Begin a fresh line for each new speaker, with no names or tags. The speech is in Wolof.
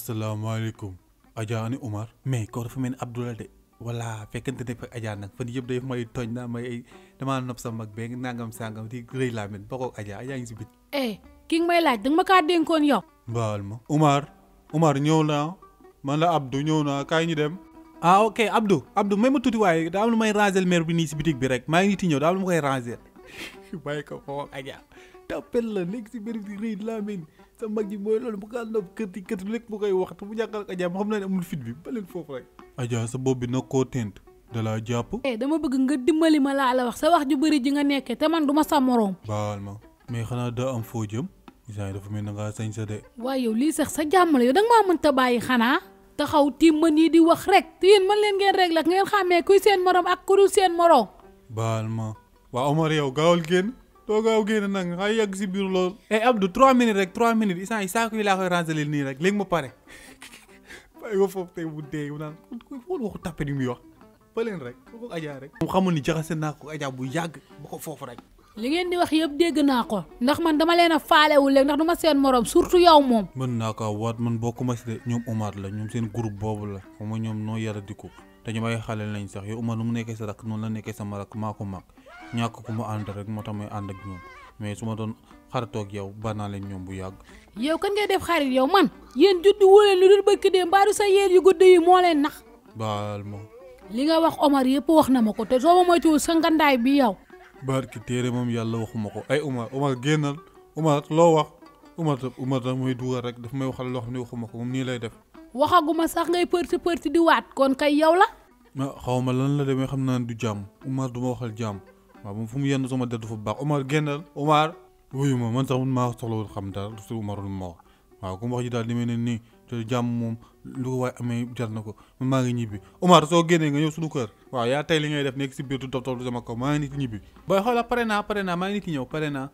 asalaamaaleykum Adja ani Omar mais koo dafa mel ni Abdoulaye de voilà fekkente ne fa Adja nag fan yëpp day may tooñ naa may ay damaa nopp sa mag beeg nangam sangam di rëy laa mel ba ko Adja ngi si bit
ki nga may laaj danga ma kaa dénkoon yow.
baal ma Omar ñëw naa man la Abdou ñëw naa kaay ñu dem. ok Abdou may ma tuuti waaye daa am lu may ranger mère bi nii si bitig bi rek maa ngi nii ti ñëw daa am lu ma koy ranger bàyyi ko foofu ak Adja tapel la nekk si biir bi rëy laa mel sa mag ji mooy loolu bu ko àndoon kër lépp bu koy wax te bu ñàkkal ak Adja ma xam naa ne amul fit bi ba leen foofu rek. Adja sa bopp bi nag koo tent da laa jàpp.
dama bëgg nga dimbali ma laa la wax sa wax ju bëri ji nga nekkee te man du ma sa moroom.
baal ma mais xanaa daa am foo jëm isaan dafa mel na ngaa sañ sa de.
waaye yow lii sax sa jàmm la yow danga maa mënta bàyyi xanaa. taxaw tiim man yi di wax rek te yéen mën leen ngeen rek la ngeen xàmmee kuy seen morom ak ku dul seen morom.
baal ma waa Omar yow gaawal génn. doo gaaw génn nag nga yàgg si biir loolu. Abdou 3 minutes rek 3 minutes isaan yi saako yi laa koy rangelé nii rek léegi ma pare bàyyi ko foofu tey bu dee mu naan xool waxu tàppe ni muy wax ba leen rek ko Adja rek. mu xamul ni jaxase naa ko Adja bu yàgg ba ko foofu rek.
li ngeen di wax yëpp dégg naa ko ndax man dama leen a faalewul léegi ndax du ma seen morom surtout yow moom.
mën naa ko waat man bokkuma si de ñoom Omar la ñoom seen groupe boobu la xam nga ñoom noo yara di ko te ñu may xale lañ sax yow Omar nu mu nekkee sa rak noonu la nekkee sama rak maa ko mag ñàkk ko mu ànd rek moo tax may ànd ak ñoom mais su ma doon xaratoog yow ba naa leen ñoom bu yàgg.
yow kan ngay def xarit yow man yéen juddu woo leen lu dul bëkk dee mbaaru sa yéen yu gudd yi moo leen nax.
baal ma.
li nga wax Omar yëpp wax na ma ko te soo ma moytuwul sa ngandaay bi yow.
barki téere moom yàlla waxuma ko ay Omar génnal Omar loo wax Omar da mooy dugal rek daf may waxal loo xam ne waxuma ko moom nii lay def.
waxaguma sax ngay përti di waat kon kay yow la.
xaw ma lan la demee xam naa du jàmm Omar du ma waxal jàmm waaw moom fu mu yenn sama def fa baax Omar génnal Omar. wuyu ma man sax man maa soxlawul xam dara su Omar lu ma wax waaw comme wax ji daal di mel ne nii te jàmm moom lu ko waay amee jar na ko man maa ngi ñibbi Omar soo génnee nga ñëw suñu kër waaw yaa tey li ngay def nekk si biir du topp sama kaw maa ngi nit ñibbi. booy xoolal pare naa maa ngi nit ñëw pare naa.